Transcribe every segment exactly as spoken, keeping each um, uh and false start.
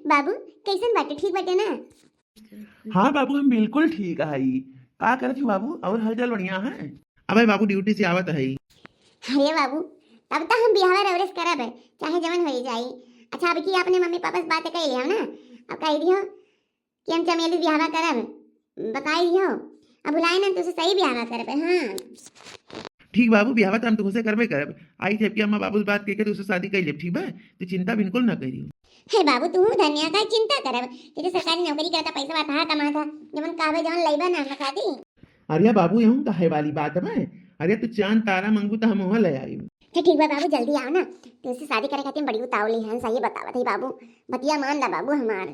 बाबू, कैसन बाटे? ठीक बाटे ना? हाँ बाबू, हम बिल्कुल ठीक हई। का करत ही बाबू? और हालचाल बढ़िया है? अबे बाबू, ड्यूटी से आवत हई। अरे बाबू, तब तो हम बियाहवा रउरे से करब, चाहे जवन होई जाई। अच्छा, अब की अपने मम्मी पापा से बात कइ लियो ना, अब कह दियो कि हम चमेली बियाहवा करब, बताई दियो। अब भुलाए ना, तुझसे सही बियाहवा करब। हाँ। ठीक बाबू, बियाहवा तो हम तुमसे करबे करब। आई थे कि अम्मा बाबू से बात करके तुझसे शादी कर लेब, ठीक बा? तू चिंता बिल्कुल ना करियो। हे बाबू, तू धनिया का चिंता करब, तेरे सरकारी नौकरी करता, पैसा वाता कमाता, जवन कहबे जवन लइबा ना, हम शादी। अरे बाबू, यहूँ कहे वाली बात बा? अरे तू चांद तारा मंगू तो हम वहाँ ले आई। तो ठीक बा बाबू, जल्दी आओ ना, तुझसे शादी करे खातिर बड़ी उतावली है, सही बतावत है बाबू, बतिया मान ला बाबू हमार।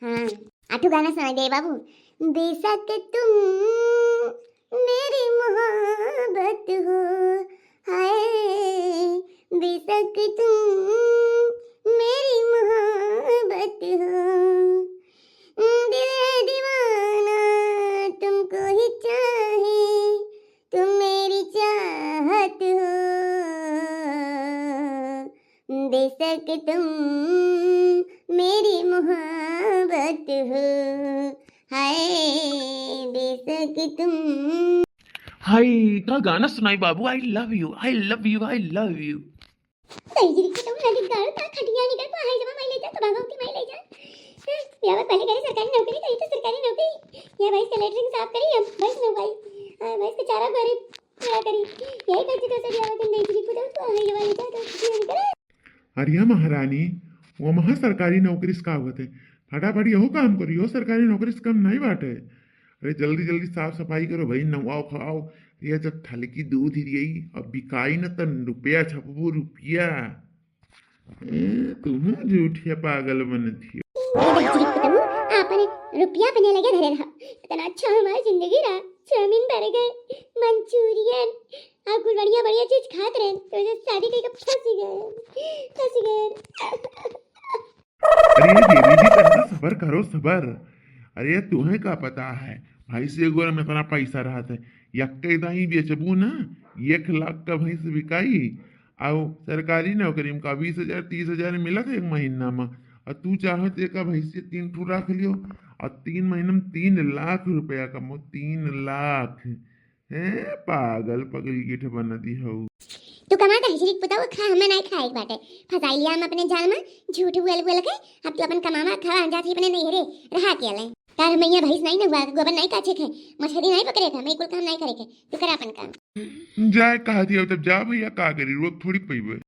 हाँ, आठू गाना सुनाई दे बाबू। बेशक तुम मेरी मोहब्बत हो, हाय, बेशक तुम मेरी मोहब्बत हो, दिल है दीवाना तुमको ही चाहे, तुम मेरी चाहत हो, बेशक तुम मेरी मोहब्बत हो, हाय, बेशक तुम। हाय, का गाना सुनाई बाबू, I love you, I love you, I love you। सही जी, तुम ना गाना का खटिया निकल पा, हाय, जमा माई ले जा, तो भागवती माई ले जा। हाँ, या बात पहले करे सरकारी नौकरी करी तो सरकारी नौकरी, या भैंस के लेटरिन साफ करी, या भैंस नहवाई, हाँ, भैंस के चारा भरे, क्या करी, यही करती तो सर, या बात नहीं जी, खुद तो हाय, जमा ले जा, तो खटिया निकल। अरे महारानी, वो महा सरकारी नौकरी से का होत है? फटाफट यहो काम करियो, सरकारी नौकरी से कम नहीं बाटे। अरे जल्दी जल्दी साफ सफाई करो भाई, नवाओ खाओ। ये जब थलकी दूध ही रही, अब बिकाई न तन रुपया छपबो रुपया। ए, तुम झूठिया पागल बनत हियो। ए बच्ची, बताऊं, आपने रुपया अपने लगे धरे रहा। इतना अच्छा हमारी जिंदगी रहा, चाउमीन, बर्गर, मंचूरियन, और कुल बढ़िया बढ़िया चीज खात रहे, तो ये शादी करके फंस गए, फंस गए। अरे ये देवी जी, तनिका सबर करो, सबर। अरे तुम्हें का पता है, भैंस एगो में इतना पैसा रहत है, यक्के दाई बेचबू ना, एक लाख का भैंस बिकाई, और सरकारी नौकरी में का बीस हजार, तीस हजार मिलत है एक महीना में, और तू चाहो तो एक भैंस तीन ठो रख लियो, और तीन महीना में तीन लाख रुपया कमो, तीन लाख। हैं, पागल पगली के ठे बना दी हऊ। तू कमा त हिजरी पुताऊ खा, हमें नहीं खाए के बाटे। फंसाई लिया हम अपने जाल में, झूठ बोल बोल के। अब तू अपन कमावा खावा, हम जात ही अपने नैहरे, रहा के ले। तार मैया भैंस नहीं नहवा के, गोबर नहीं काचे के, मछली नहीं पकड़े के, मैं कुल काम नहीं करे के। तू करा अपन काम। जाए कहा दिया तब जा भैया, का करी, रोक थोड़ी पइबे।